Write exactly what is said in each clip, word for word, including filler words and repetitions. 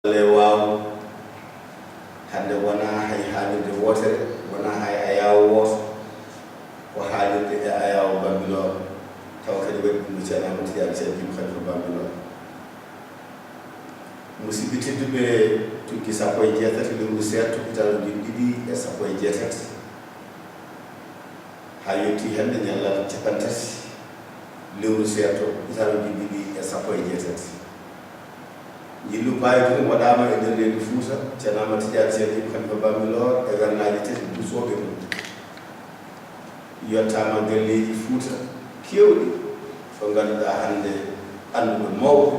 Lewaaw, hannde wonaa hay haalirde wootere, wonaa hay ayaawo wooto, ko haalirde e ayaawo Bambilor, tawa kadi waɗi ɗum no Ceerno Amadou Tidiane Sy Al Jamil, Khalifa Bambilor. Musidɓe tedduɓe, tuggi sappo e jeetati lewru seeɗto, hitaande ujunere ɗiɗi e sappo e jeetati, haa yettii hannde ñallal capanɗe tati lewru seeɗto, hitaande ujunere ɗiɗi e sappo e jeetati. Njillu paayo tun waɗaama e nder leydi Fuuta, Ceerno Amadou Tidiane Sy Al Jamil, Khalifa Bambilor, e wernaaji tati duusooɓe mum. Yottaama galleeji Fuuta keewɗi, ɗo ngannduɗaa hannde annduɓe mawɓe,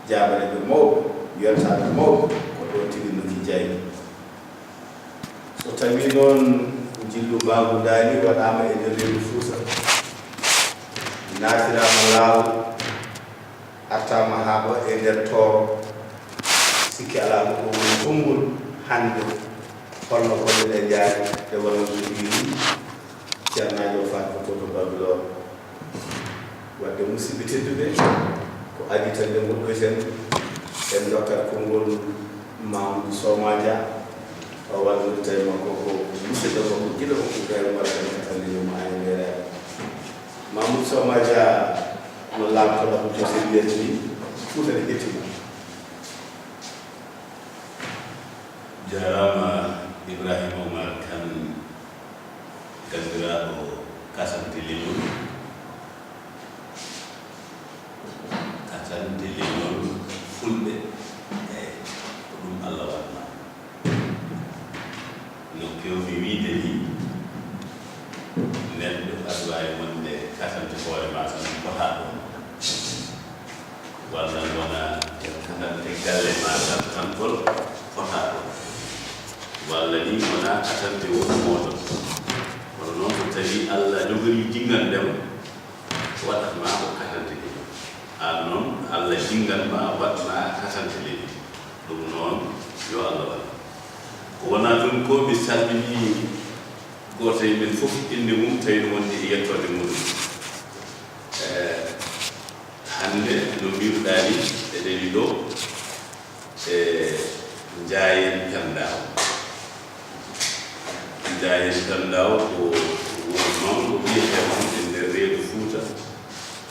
jaabaneeɓe mawɓe, yottaaɓe mawɓe, ko ɗo tigi nokki jaayi. So tawii noon njillu Baabu Daali waɗaama e nder leydi Fuuta, naatiraama laawol, artaama haa ɗo e nder Tooro, sikke alaa ko ɗum woni konngol hannde, holno gonɗen e jaari e wonande ɗiɗi Ceernaajo Fatimata to Bambilor. Wadde, musidɓe tedduɓe, ko adii tan nde ngoɗɗoyten, en ndokkat konngol Mamoudou Soma Dia, o wallodira e makko ko musidɗo makko, giɗo makko, Ibrahima Wara, kadi ko tan leñol mo Agnam Leeraani. Mamoudou Soma Dia, no Laamɗo Abou Toussaint wiyata ni, Fuuta ne ƴetti ma. Jaaraama Ibrahima Oumar Kane, ganndiraaɗo Kasante Leñol. Kasante Leñol Fulɓe, eey, ko ɗum Allah waɗnoo. No keewmi wiyde ni, neɗɗo aɗa waawi wonde kasante hoore maa tan, fotaa ɗoon. Walla wona kasante galle maa tan, tan, fotaa ɗoon. Walla ni wona kasante woni mooɗon. Kono noon, so tawii Allah jogorii jinngande ma, waɗat ma ko kasante leñol. Aan noon, Allah jinngan ma, waɗ ma kasante leñol. Ɗum noon, yo Allah wallu. Ko wonaa ɗum ko, mi salminii gooto e men fof innde mum, tawi no wondi e yettoode muɗum. Eh, hannde, no mbiiruɗaa ni, eɗen ɗo e Njaayen Penndaw. Njaayen Penndaw ko wuro mawngo wiyetee won e nder reedu Fuuta,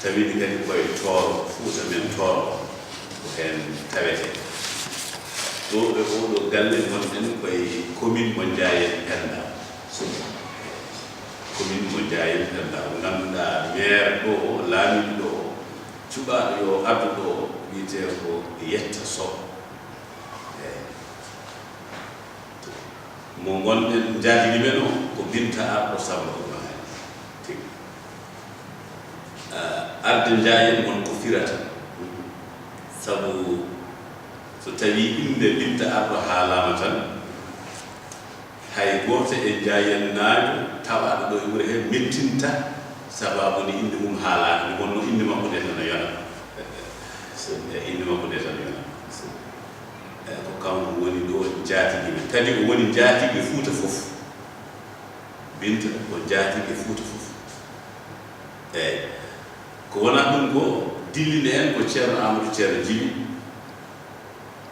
tawi ni kadi ko e Tooro, Fuuta men Tooro, ko heen tawetee. Ɗo e oo ɗoo galle ngonɗen ko e commune mo Njaayen Penndaw. Commune mo Njaayen Penndaw, ngannduɗaa maire ɗo o, laamiiɗo ɗo o, cuɓaaɗo yo addu ɗo o, wiyetee ko Yetta Sow. Eey. Mo ngonɗen, njaatigi men o ko Binta Arɗo Samba Oumar. Tigi. Ah, arde Njaayen won ko firata. Sabu so tawii innde Binta Arɗo haalaama tan, hay gooto e Njaayennaajo tawaaɗo ɗo e wuro hee mettinta sabaabu nde innde mum haalaaka, nde wonnoo innde makko nde tan no yona. Innde makko nde tan no yona. Eey, ko kanko woni ɗo njaatigi men. Kadi o woni njaatigi Fuuta fof. Binta ko njaatigi Fuuta fof. Eey. Ko wonaa ɗum ko, dillini en ko Ceerno Amadou Ceerno Djiby,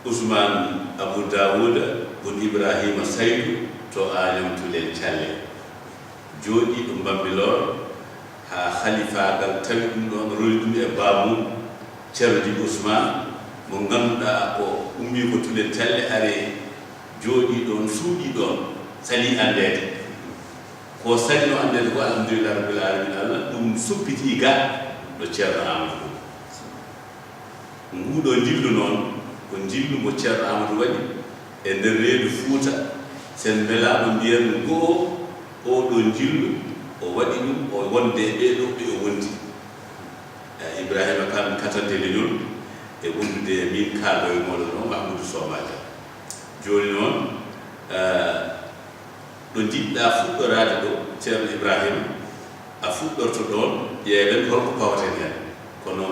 Ousmane Abou Daouda Boun Ibrahima Saydou to Agnam Tulel Calle. Jooɗiiɗo Bambilor, haa halifaagal tawi ɗum ɗoon, roli ɗum e baamum, Ceerno Djiby Ousmane, mo ngannduɗaa ko ummii ko Tulel Calle, ari jooɗii ɗoon, suuɗii ɗoon, salii anndeede. Ko salino anndeede ko, alhamdulillahi rabbil alamina, Allah ɗum suppitii ga ɗo Ceerno Amadou ɗum. Nguuɗoo njillu noon, ko njillu mo Ceerno Amadou waɗi e nder reedu Fuuta. Sen mbelaama mbiyen goo, oo ɗoo njillu, o waɗi ɗum, o wonde e ɓee ɗoo ɓe o wondi. Eh, Ibrahima Kane, Katante Leñol, e wondude e miin, kaalɗo e mooɗon o, Mahmoudou Sooma Dia. Jooni noon, eh, ɗo njiɗɗaa fuɗɗoraade ɗo, Ceerno Ibrahima, a fuɗɗorto ɗoon, ƴeewen holko pawaten heen. Kono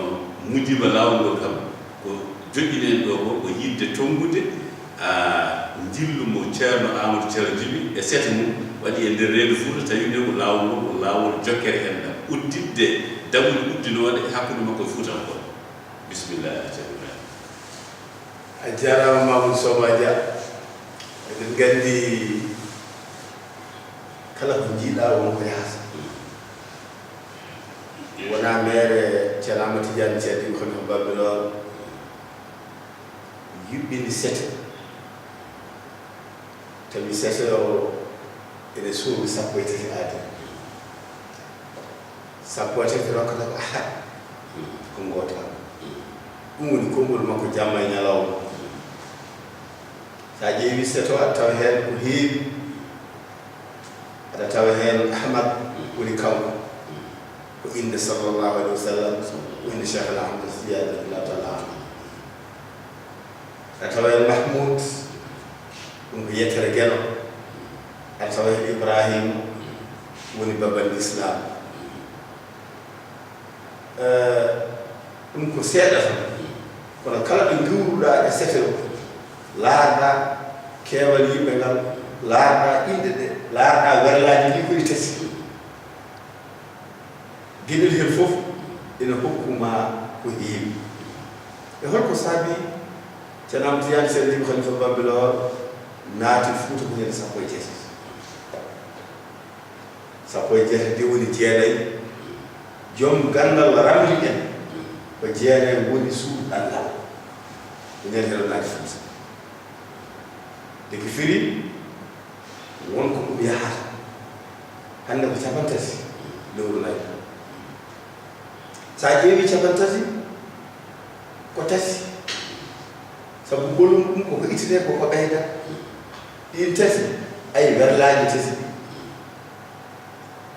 mujiba laawol ngol kam, ko joƴƴini en ɗo ko, ko yiɗde tonngude, a, njillu mo Ceerno Amadou Ceerno Djiby e sete mum waɗi e nder reedu Fuuta, tawi nde ko laawol ngol, ko laawol jokkere enɗam, udditde daguɗe uddinooɗe hakkunde makko e Fuutankooɓe. Bisimilla, Ceerno Ibrahima. A jaaraama Mamoudou Sooma Dia. Eɗen nganndi kala ko njiiɗaa won ko yahata. Wonaa meere Ceerno Ahmad Tidiane Thiaw Digo Khalifa Bambilor yuɓɓini sete. Tawi sete o ene soomi sappo e tati aadi. Sappo e tati rokkata ko ahad. Ko ngoota. Ɗum woni konngol makko jamma e ñalawma. So a ƴeewi seto, aɗa tawa heen ko heewi. Aɗa tawa heen Ahmad woni kanko. Ko innde sallallahu alayhi wa sallam, ko innde Cheikh Al Ahmad Tidiane radiyallahu taala anhu. Aɗa tawa heen Mahmoud, ɗum ko yettere Geno. Aɗa tawa heen Ibrahim woni babal Islam. Eh, ɗum ko seeɗa tan. Kono kala ɗo ngiwruɗaa e sete o, laarɗaa keewal yimɓe ngal, laarɗaa inɗe ɗe, laarɗaa werlaaji ɗi ko ɗi tati. Geɗel heen fof ina hokku ma ko heewi. E holko saabi Ceerno Ahmad Tidiane Thiaw Digo Khalifa Bambilor naati Fuuta ko ñande sappo e jeetati? Sappo e jeetati woni jeenayi. Joom ganndal ramli en ko jeenayi woni suudu ɗanngal. Ko nden heɗo naati Fuuta. Nde ko firi won ko ɗum yahata. Hannde ko capantati lewru nayi. So a ƴeewi capantati ko tati. Sabu ɓolum ɗum koko ittete, koko ɓeyda. Ɗin tati, ayi, werlaaji tati ɗi.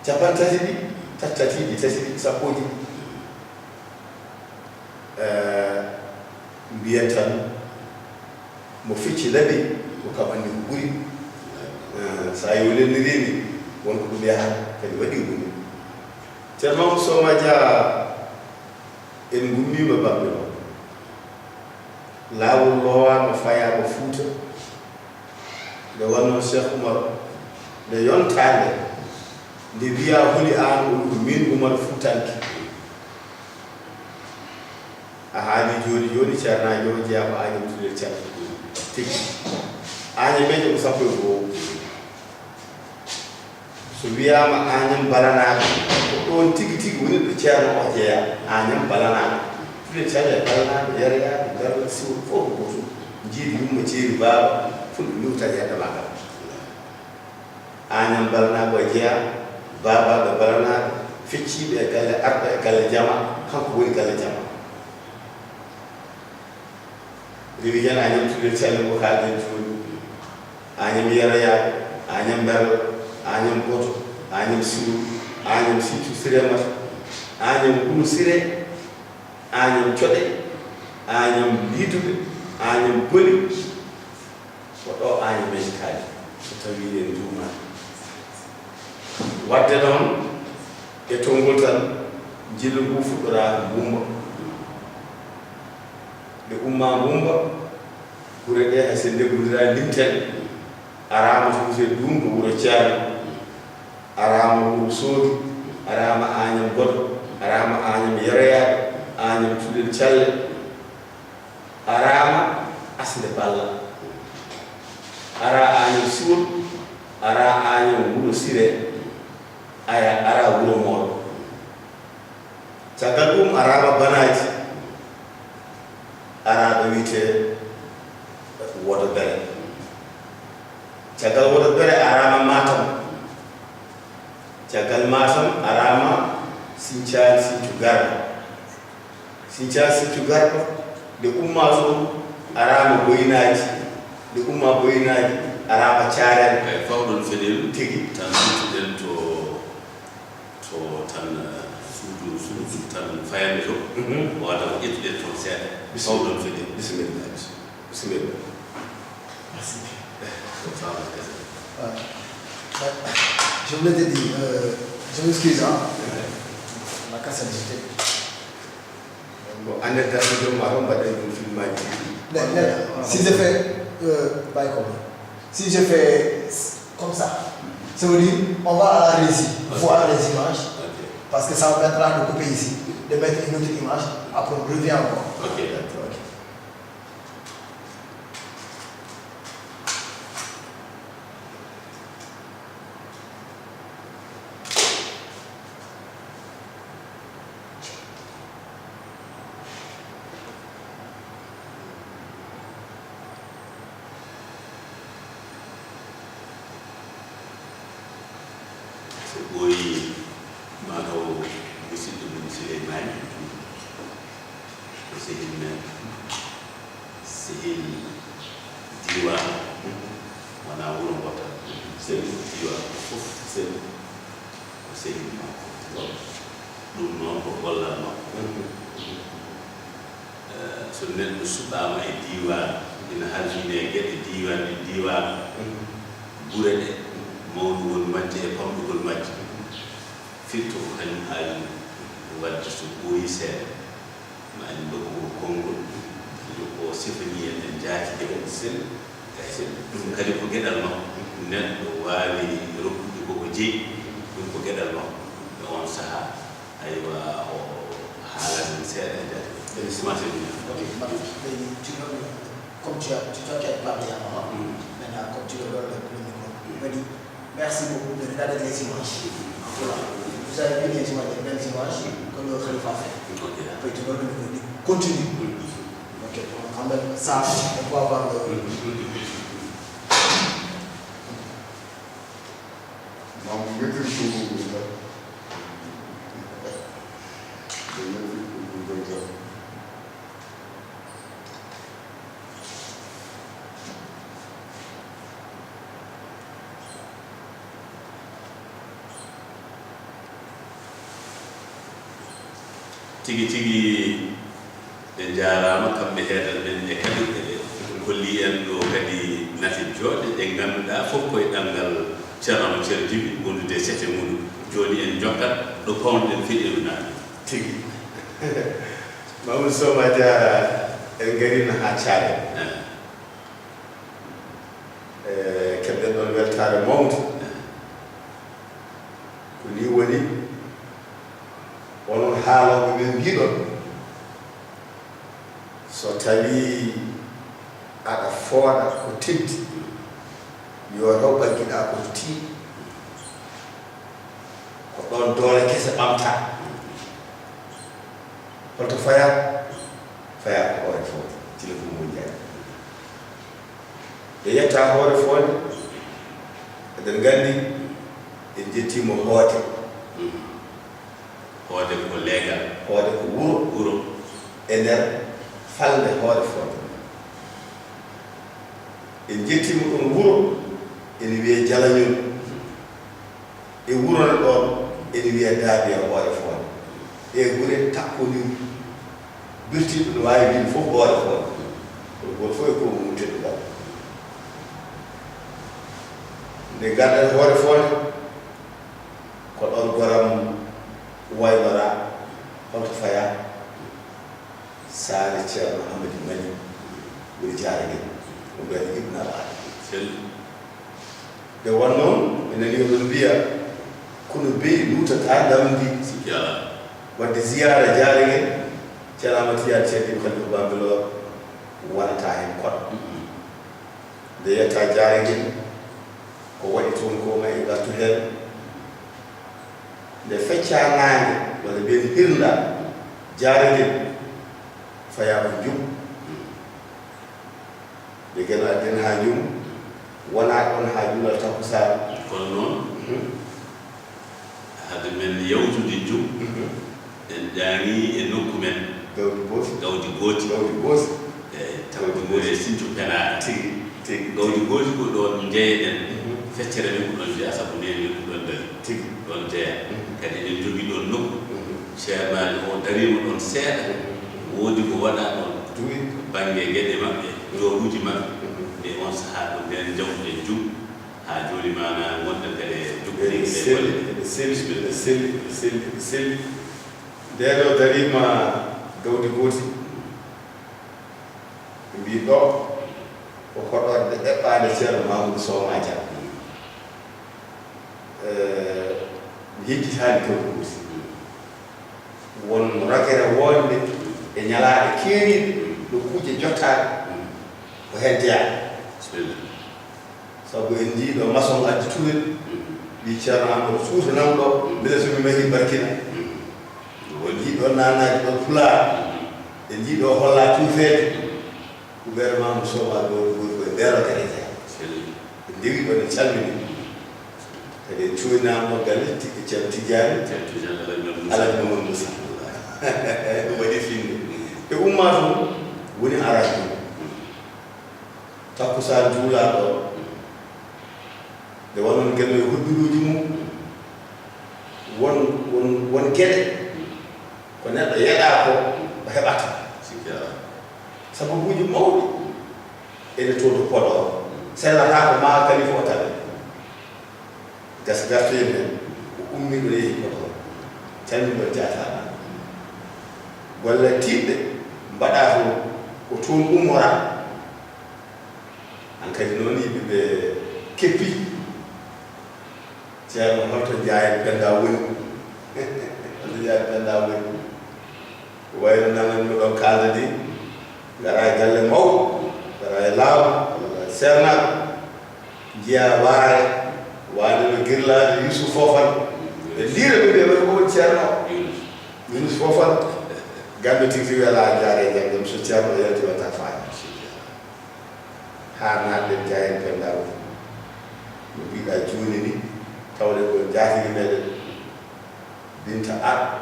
Capantati ɗi, tattatiji tati ɗi, sappoji ɗi. Eh, mbiyen tan, mo fecci laɓi, ko kam anndi ko ɓuri. Eh, so a yewlenniriimi, won ko ɗum yahata, kadi waɗi ɗum. Ceerno Mamadou Sooma Dia, en ngummiima Bambilor. Laawol loowaama, fayaama Fuuta. Nde wonnoo Cheikh Oumar, nde yontaa nde, nde wiyaa holi aan, o wi ko miin Oumar Fuutanke. A haalii jooni jooni, ceernaajo o jeyaa ko Agnam Tulel Thiam. Tigi. Agnam meeje ko sappo e goo. So wiyaama Agnam Balanaaɓe, ko ɗoon tigi tigi woni ɗo ceerno o jeyaa. Agnam Balanaaɓe. Tulel Thiam e Balanaaɓe, Yarayaaɓe, Garla, Siwol, fof ko gootum. Jiidi yumma, ceeri baaba, fof ɓe luutat yadde maa kam. Agnam Balanaaɓe o jeyaa, baabaaɓe Balanaaɓe, fecciiɓe e galle, arɓe e galle Jama, kanko woni galle Jama. Rewi heen Agnam Tulel Thiam mo kaalɗen jooni, Agnam Yarayaaɓe, Agnam Mberlo, Agnam Boto, Agnam Siwol, Agnam Sinthiou Siré Mata, Agnam Wuro Siré, Agnam Coɗe, Agnam Liiduɓe, Agnam Boli, ko ɗo Agnam men kaali, so tawii en njuumaani. Waɗde noon, e tonngol tan, njillu ngu fuɗɗoraaka Mbummba. Nde ummaa Mbummba, gure ɗe hay so ndeggondiraani limten, araama to wiyetee Duumba, wuro Ceerno, araama wuro Soogi, araama Agnam Boto, araama Agnam Yarayaaɓe, Agnam Tulel Calle, araama Asnde Balla, araa Agnam Siwol, araa Agnam Wuro Siré, aya, araa Wuro Moolo. Caggal ɗum araama Banaaji, araa ɗo wiyetee Wodo Bere. Caggal Wodo Bere araama Matam. Caggal Matam araama Sinthiane Sinthiou Garba. Sinthiane Sinthiou Garba, nde ummaa toon, araama Boynaaji. Nde ummaa Boynaaji, araama Caarel. Kay, fawɗon feɗel. Tigi. Tan suttuɗen to, to tan, eh, suudu, suudu tan fayande to. Mhm. Wata ko ƴettuɗen toon seeɗa. Bisimilla. Fawɗon feɗel. Bisimilla, bisimilla. Bisimilla. Merci. Voilà. Je voulais te dire, euh, je m'excuse, hein. La cassette, j'étais. Bon, anecdote, je m'en vais, on va dire une film. Mais, mais, si je fais, euh, bàyyi ko, si je fais comme ça, ça veut dire, on va à la régie, voir les images, parce que ça me permettra de couper ici, de mettre une autre image, après on revient encore. Ok, d'accord. Ok. Ɓooyi mataw musidɗo men Souleymany, ko sehil men, sehil diiwaan, wonaa wuro ngo tan, sehil diiwaan ko fof, sehil ko sehil makko. Ɗum noon ko gollal makko. Eh, so neɗɗo suɓaama e diiwaan, ina halfine e geɗe diiwaan ɗe, diiwaan gure ɗe, mawnugol majje e pamɗugol majje, firti ko kañum haali waɗde so ɓooyi seeɗa, ma en ndokku mo konngol, yo o sifani en, en njaatigi e on sel, ɗum kadi ko geɗal makko, neɗɗo waawi rokkude ko o jeyi, ɗum ko geɗal makko e on sahaa. Aywa, o haalan en seeɗa e jaati. Eɗen sima seeɗa. Ok, Mamadou, léegi ci loolu, comme tu as, tu, toi qui as parlé avant, maintenant, comme tu le donnes le, le micro, on va dire, merci beaucoup de regarder les images. Voilà. Vous avez vu les images, les belles images que le Khalifa a fait. Ok. Après, tu donnes le micro, continue. Ok, on va quand même ça, on va avoir le Mamadou, mettiɗo ko ɗum tan. Mettiɗo ko ɗum tan. Tigi tigi, ɓe njaaraama kamɓe heedal men e kaɓirɗe ɓe. Kolli en ɗo kadi nate jooɗɗe ɗe ngannduɗaa fof koye ɗanngal Ceerno Amadou Ceerno Jibi wondude e sete muɗum. Jooni en njokkat ɗo pawnoɗen feƴƴiru naɓe. Tigi. Mamadou Sow, ma jaara, en ngariino haa Caare. Eh. Eh, keɓɗen ɗoon weltaare mawnde. Eh. Ko nii woni, onon haalooɓe ɓe mbiɗon, so tawii aɗa fooɗa ko teddi, yo taw ɓaggiɗaa ko tiiɗi, ko ɗoon doole kese ɓamtaa. Holto fayaa? Fayaa ko Hoore Fooyde, Thilo Boubou Ndiaye. Nde yettaa Hoore Fooyde, eɗen nganndi, en njettiima Hoode. Hoode ko leegal. Hoode ko wuro. Wuro. E nder falnde Hoore Fooyde. En njettiima ɗoon wuro, ene wiyee Jalañol. E wuro ne ɗoon, ene wiyee Daabiya Hoore Fooyde. Ɗee gure takkondirii. Birtiiɗo no waawi wiide fof Hoore Fooyde. Kono gooto fof e konngol mum teddungal. Nde ngarɗen Hoore Fooyde, ko ɗoon goram waynoraa, holto fayaa? Saare Ceerno Hamadi Mali woni Jaaragel, ko mbiyaten Ibn Al Arabi. Sel. Nde wonnoo, mi nanii oɗon mbiya, kono beyi luutataa ndamndi. Sikki alaa. Waɗde ziyaara Jaaragel, Ceerno Ahmad Tijaan Ceerno Ibrahim Khalifa Bambilor wonata heen koɗo. Mm-hmm. Nde yettaa Jaaragel, ko waɗi toon ko ma e ngartu heen. Nde feccaa naange, walla mbiyen hirnda, Jaaragel, fayaa ko Njum. Nde Geno adden haa Njum, wonaa ɗoon haa juulal takkusaan. Kono noon, mhm, hade men yawtude Njum, mhm, en ƴaŋii e nokku men. Gawdi gooti. Gawdi gooti. Gawdi gooti. Eey, tawde ko e Sinthiou Pénard. Tigi, tigi. Gawdi gooti ko ɗoon njeyeɗen. Mhm. Feccere men ko ɗoon jeyaa, sabu neene men ko ɗoon ndarii. Tigi. Ɗoon jeyaa. Mhm. Kadi eɗen njogii ɗoon nokku. Mhm. Ceernaajo o dariima ɗoon seeɗa. Mhm. Woodi ko waɗaa ɗoon. Tigi. Bannge geɗe maɓɓe, jooɗuuji maɓɓe. Mhm. E oon sahaa ko ndeen njawtuɗen Njum. Haa jooni maanaa ngonɗen kadi e jokkondirde e golle. Ene selli, ene selli, ene selli, ene selli. Ndee ɗoo dariima gawdi gooti. Ɓe mbii ɗoo ko hoɗorde eɓɓaande Ceerno Mamadou Sow Madial. Eh, mi yejjitaani gawdi gooti. Won rokere woodnde e ñalaaɗe keeriiɗe ɗo kuuje jottaaɗe ko heen jeyaa. Bisimilla. Sabu en njii ɗo maçon addi tuwel, wi Ceerno Amadou suutanam ɗo, mbele so mi mahii barkina. En njii ɗo naanaaji ɗo Pulaar, en njii ɗo hollaa tuufeede. Gouvernement mo Sow Madial ɗo ɗo koye Beelo Kereja. En ndewi ɗo, en calmini. Kadi en cuuɗinaama ɗo galle ti- Ceerno Tijjaani. Ceerno Tijjaani Alhaji Mamadou Moussa. Alhaji Mamadou Moussa. Ɗum waɗi finde. Ɓe ummaa toon, woni araaɓe mum. Takkusaan juulaa ɗo. Nde wonno gelle e hudduruuji mum. Won, won, won geɗe. Ko neɗɗo yeɗaa ko, o heɓata. Sikki alaa. Sababuuji mawɗi. Ene to to Podor. Sellata ko maa kalifa o tawe. Gas gartoyen heen, o ummii ɗo yehi Podor. Calmii ɗo jaataama. Golle tiiɗɗe mbaɗaa toon, ko toon ummoraa. Hankadi noon yimɓe ɓe keppi. Ceerno, holto Jaayen Pennda woni? Holto Jaayen Pennda woni? Ko wayno nanan no ɗon kaalda ni, ngaraa e galle mawɗo, ngaraa e laamu, walla seernaaɓe, njiyaa waare, waande no girlaaɗo Yuusuf Fofana. Ɓe ndiira ɓe mbiya ɓe ko woni ceerno o. Yuunus Fofana. Gambe tigi tigi welaa jaare e jam, jam so ceerno yalti wata faani. Haa naatɗen Jaayen Pennda woni. No mbiɗa jooni ni, tawɗen ɗo jaatigi meɗen. Binta Arɗo.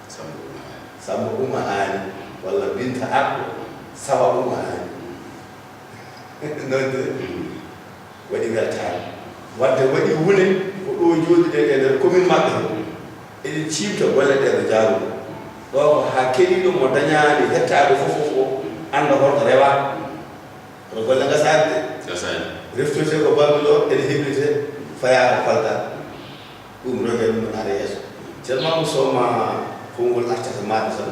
Samba Uma Haani. Samba Uma Haani. Walla Binta Arɗo. Sawa Uma Haani. Noon de. Waɗi weltaare. Wadde waɗi wune ko ɗo jooɗiɗen e nder commune maɓɓe. Eɗen ciimta golle ɗe no jaaruɗo. Ɗo ko haa keɗiiɗo mo dañaani hettaade fof fof o annda holto rewaa. Kono golle ngasaani de. Ngasaani. Reftoyte ko Bambilor, ene heblite, fayaa ko Kolda. Ɗum rogen ɗum ara yeeso. Ceerno Mamadou Sow ma konngol artata maaɗa tan.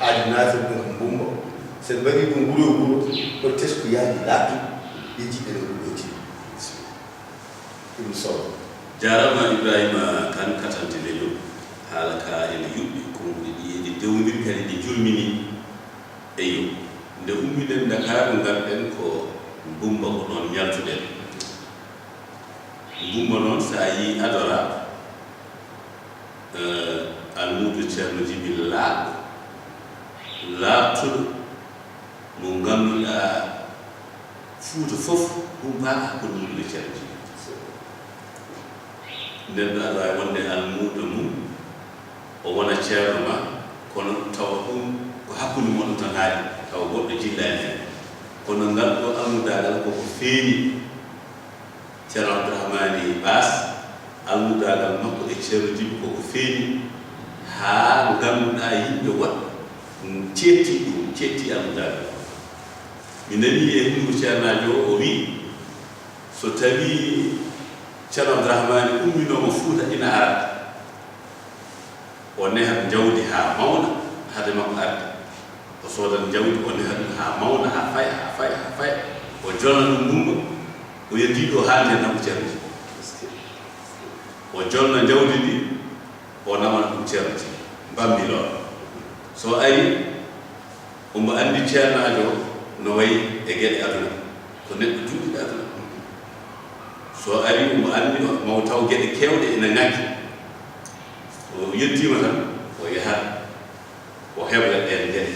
Aadi naafir ɗum ko mbumba. So en mbaɗii ɗum wuro e wuro, ko teskuyaaji laaɓtuɗi, ɗi njiɗɗen e ɗum ɗo tigi. Ɗum Sow. Jaaraama Ibrahima Kan Katante Leño. Haala ka ene yuɓɓi, konguɗi ɗi ene dewndiri kadi ɗi jurmini. Eyo, nde ummiɗen Ndakaaru ngarɗen ko Mbumba, ko ɗoon ñaltuɗen. Mbumba noon, so a yii adora, eh, almuudo Ceerno Jibi laaɓɗo, laaɓtuɗo, mo ngannduɗaa Fuuta fof humpaaka hakkunde mum e Ceerno Jibi. Neɗɗo aɗa waawi wonde almuudo mum, o wona ceerno ma, kono tawa ɗum ko hakkunde mon tan haali, tawa goɗɗo jillaani heen. Kono ngal ɗo almudaagal koko feeñi. Ceerno Abdourahmani Baas, almudaagal makko e Ceerno Jibi koko feeñi, haa ngannduɗaa yimɓe woɗɓe ceetti ɗum, ceetti almudaagal. Mi nanii e hunnduko ceernaajo o, o wiyi, so tawii Ceerno Abdourahmani umminooma Fuuta ina ara, o nehat njawdi haa mawna hade makko arde. O soodat njawdi, o nehat ɗum haa mawna, haa faya, haa faya, haa faya. O jolna ɗum Mbumba, o yeddi ɗo haalde tan ko Ceerno Jibi. O jolna njawdi ndi, o nawana ɗum Ceerno Jibi. Mbammi lool. So ari, omo anndi ceernaajo no wayi e geɗe aduna. Ko neɗɗo juuɗiɗo aduna. So ari, omo anndi o maw taw geɗe keewɗe ina ŋakki. So yettiima tan, o yahat, o hebla ɗeen geɗe.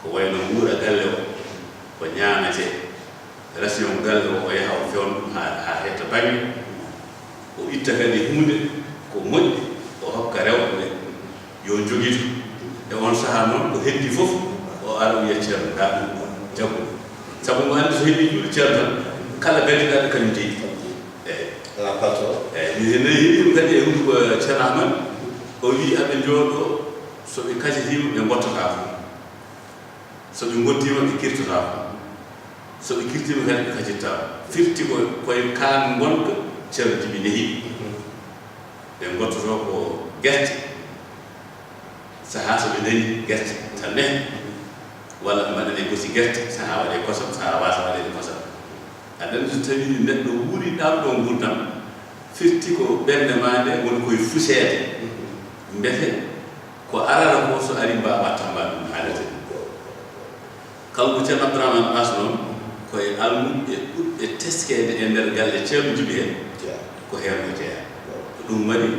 Ko wayno nguura galle o, ko ñaametee. Ration galle o, o yaha o fewna ɗum haa, haa heɓta baŋŋe. O itta kadi huunde ko moƴƴi, o hokka rewɓe ɓe, yo njogito. E oon sahaa noon, ko heddii fof, o ara o wiya, "Ceerno, ndaa ɗum, jaggu." Sabu mo anndi so heɓii juuɗe ceerno tan, kala gadiɗaaɗo kañum jeyi. Eey. Alaa paltoor. Eey, mi nani heɗii ɗum kadi e hunnduko Ceerno Ahmad, o wiyi, "Aɓe njooɗoo, so ɓe kacitiima, ɓe ngottotaako. So ɓe ngottiima, ɓe kirtotaako. So ɓe kirtiima kadi, ɓe kacittaako." Firti ko, ko e kaan ngonka Ceerno Jibi nehii. Ɓe ngottotoo ko gerte. Sahaa so ɓe ndañi gerte tan nehe, walla ɓe mbaɗane gosi gerte, sahaa waɗe kosam, sahaa waasa waɗeede kosam. Aɗa anndi so tawii neɗɗo wuuri ɗaam ɗo nguurndam, firti ko ɓernde maa nde woni koye fuseede. Mbete ko arata ko so ari mbaawa tamba ɗum haalete. Kanko Ceerno Abdourahmane Baas noon, ko e almuɓɓe ɓurɓe teskeede e nder galle Ceerno Jibi heen, ko heen o jeyaa. Ko ɗum waɗi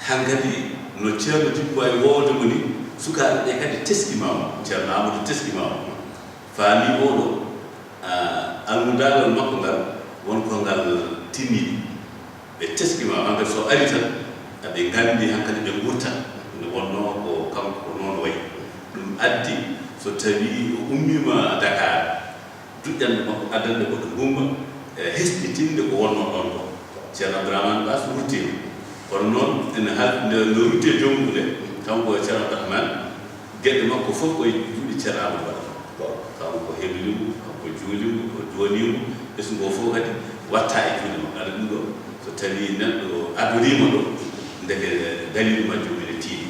hankadi no Ceerno Jibi waawi woowde mo ni, sukaaɓe ɓe kadi teskiima mo, Ceerno Amadou teskiima mo. Faami oo ɗo, ah, almudaagal makko ngal, won ko ngal tinni. Ɓe teskima, hankadi so ari tan, aɓe nganndi hankadi ɓe ngurta nde wonnoo ko kanko ko noon wayi. Ɗum addi so tawii o ummiima Dakar, duƴƴande makko addande ko ɗo Gumba, e hesɗitinde ko wonnoo ɗoon ko. Ceerno Abdourahmane Bass wurtiima. Kono noon ene hal-, nde, nde rutti e joom mum nde, kanko e Ceerno Abdourahmane, geɗe makko fof ko e juuɗe Ceerno Amadou Baɗa. Kanko ko heblimo, kanko juulimo, o duwanimo, ɓesngu o fof kadi watta e juuɗe makko. Aɗa ɗum ɗo, so tawii neɗɗo adoriima ɗo, ndeke daliilu majjum ene tiiɗi.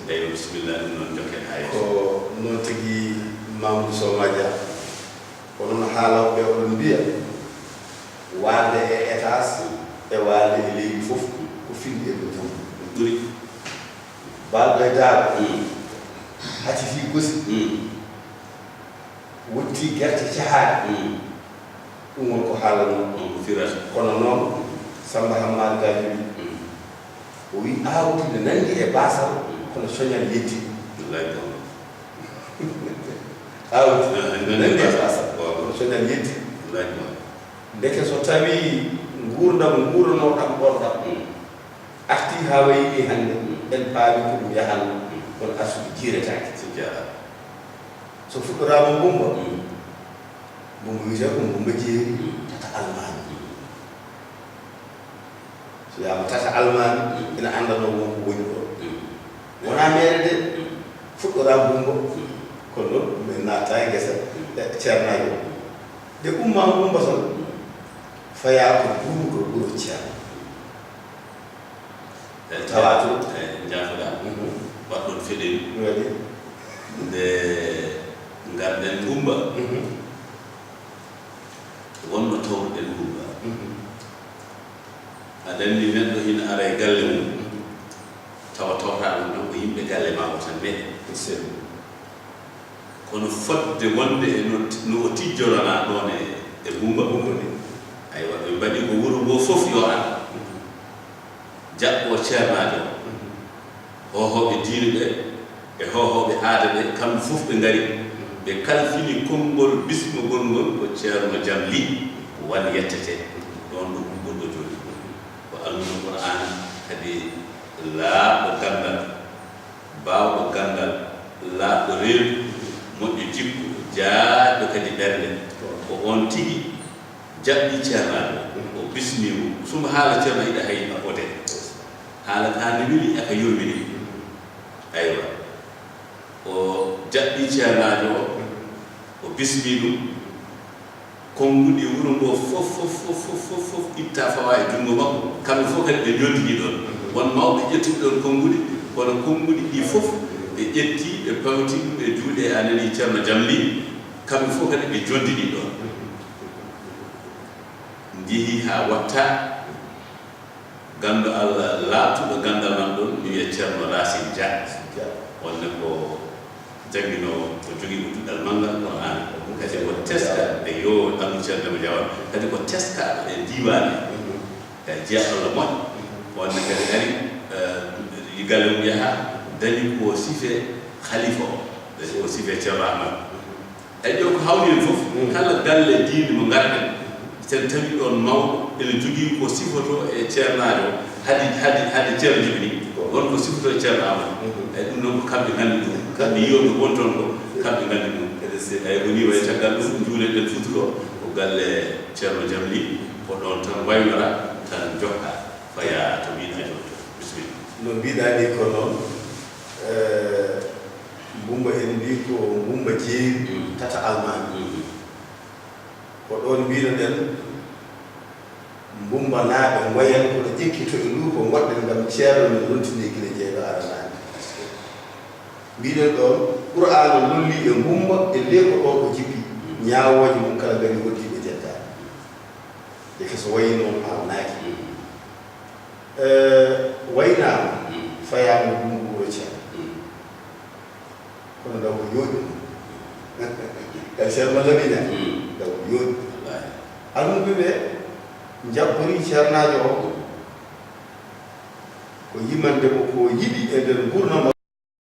Eyyo, bisimilla, ɗum noon njokken haa yeeso. Ko noon tigi, Mamadou Sow Madia. Kono no haalooɓe ɓe oɗon mbiya, waalde e étage e waalde e leydi fof ko findi e dow tan. Ɗum ɓuri. Baalɗo e daaro, mm, hati fii gosi, mm, wotti gerte cahaaɗe. Mm. Ɗum woni ko haalanoo. Ɗum ko firata. Kono noon, Samba Hammaali Gaajo wi, mm, o wi, "Aawdi ne nanndi e baasal, mm, kono coñal yetti." Wallaay ko. Aawdi, ah, ne nanndi e baasal, waaw, kono coñal yetti. Wallaay ko. Ndeke so tawii nguurndam nguuranooɗam ɗoon ɗam, mm, artii haa wayi nii hannde, mm, en paami ko ɗum yahanno, mm, kono arsude jiiretaake. Si jaaraama. So fuɗɗoraama Mbumba, mm, Mbumba wiyetee ko Mbumba Jeeri, mm, tata Almaami. Mm. So wiyaama tata Almaami, mm, ina anndanoo won ko woni ɗoon. Mm. Wonaa meere de, mm, fuɗɗoraama Mbumba. Mm. Kono noon, min naattaa e ngesa, mm, e ceernaajo o. Nde ummaa Mbumba tan, mm, fayaa ko Buubu to wuro Ceerno. Eyi, tawa to. Eyi, njaafoɗaa. Mhm. Waɗɗon feɗeli. Waɗi. Nde ngarɗen Ngumba, mhm, wonno towruɗen Ngumba. Mhm. Aɗa anndi neɗɗo ina ara e galle mum, mhm, tawa tawata ɗum ɗon ko yimɓe galle maa o tan meeɗen. Sel. Kono fodde wonde e no, no o tijjoranaa ɗoon e, e Ngumba. Ngumba ni. Aywa, ɓe mbaɗi ko wuro ngoo fof yo ar. Jaɓɓo ceernaajo o. Hoohooɓe diine ɓe, e hoohooɓe aada ɓe, kamɓe fof ɓe ngari. Ɓe kalfini konngol bismugol ngol ko Ceerno Jam Lih, wan yettetee. Ɗoon ɗo Ngumba ɗo jooni. Ko almuudo Qur'aana, kadi laaɓɗo ganndal. Baawɗo ganndal, laaɓɗo reedu, moƴƴo jikku, jaajɗo kadi ɓernde. Ko oon tigi jaɓɓi ceernaajo, o bismii mo. Sumba haala ceerno yiɗa hay ode. Haala ka ne weli, aka yurmini. Aywa. O jaɓɓi ceernaajo o, o bismii ɗum. Konnguɗi wuro ngoo fof, fof, fof, fof, fof, fof itta fawa e junngo makko. Kamɓe fof kadi ɓe njonndini ɗoon. Won mawɓe ƴettuɓe ɗoon konnguɗi, kono konnguɗi ɗi fof ɓe ƴetti, ɓe pawti ɗum e juuɗe, a nani, Ceerno Jam Lih. Kamɓe fof kadi ɓe njonndini ɗoon. Njehi haa watta. Ganndo Allah laaɓtuɗo ganndal nan ɗoon, mi wiya Ceerno Racine Dia. On ne ko jannginoowo, o jogii ko duɗal manngal Qur'aana. Kadi ko teska e yo Almu Ceerno Demba Diawara, kadi ko teskaaɗo e diiwaan e. Kadi jeyaa Allah moƴƴo. On ne kadi ari, eh, yi galle mum yaha, dañi ko sife khalifa o, dañi ko sife Ceerno Ahmad. Eyi, ɗo ko hawni en fof, mm, kala galle diine mo ngarɗen, sen tawi ɗoon mawɗo ene jogii ko sifotoo e ceernaajo o, hade, hade, hade ceerno jibini, won ko sifotoo e ceerno Amadou. Mm. Eyi, ɗum noon ko kamɓe nganndi ɗum, kamɓe yiyooɓe won toon ko, kamɓe nganndi ɗum. Eyi, ko nii wayi caggal ɗum, njuulen ɗen futuro, ko galle Ceerno Jam Lih, ko ɗoon tan waynora, tan jokka, faya to mbiɗa jooni to. Bisimilla. No mbiɗa ni ko noon, eh, Mbumba en mbii ko Mbumba Jeeri, mm, tata Almaami. Mm. Ko ɗoon mbiynoɗen, Mbumbanaaɓe ngoyen ko no ƴekkito e luuko ngoɗɗen ngam ceerno men rontinii gila jeyɗo aranaani. Mbiɗen ɗoon, Qur'aana lollii e Mbumba e ley ko ɗo o jippi, ñaawooje mum kala ngari hoddiiɓe jeddaani. Ndeke so wayi noon haalnaaki. Eh, waynaama, mm, fayaama Dunngu wuro Ceerno. Mm. Kono ndaw ko yooɗi. Kadi Ceerno Malla Miña, mm, ndaw ko yooɗi. Wallaahi. Almuɓɓe ɓe njabborii ceernaajo o. Ko yimande mo ko yiɗi e nder nguurndam.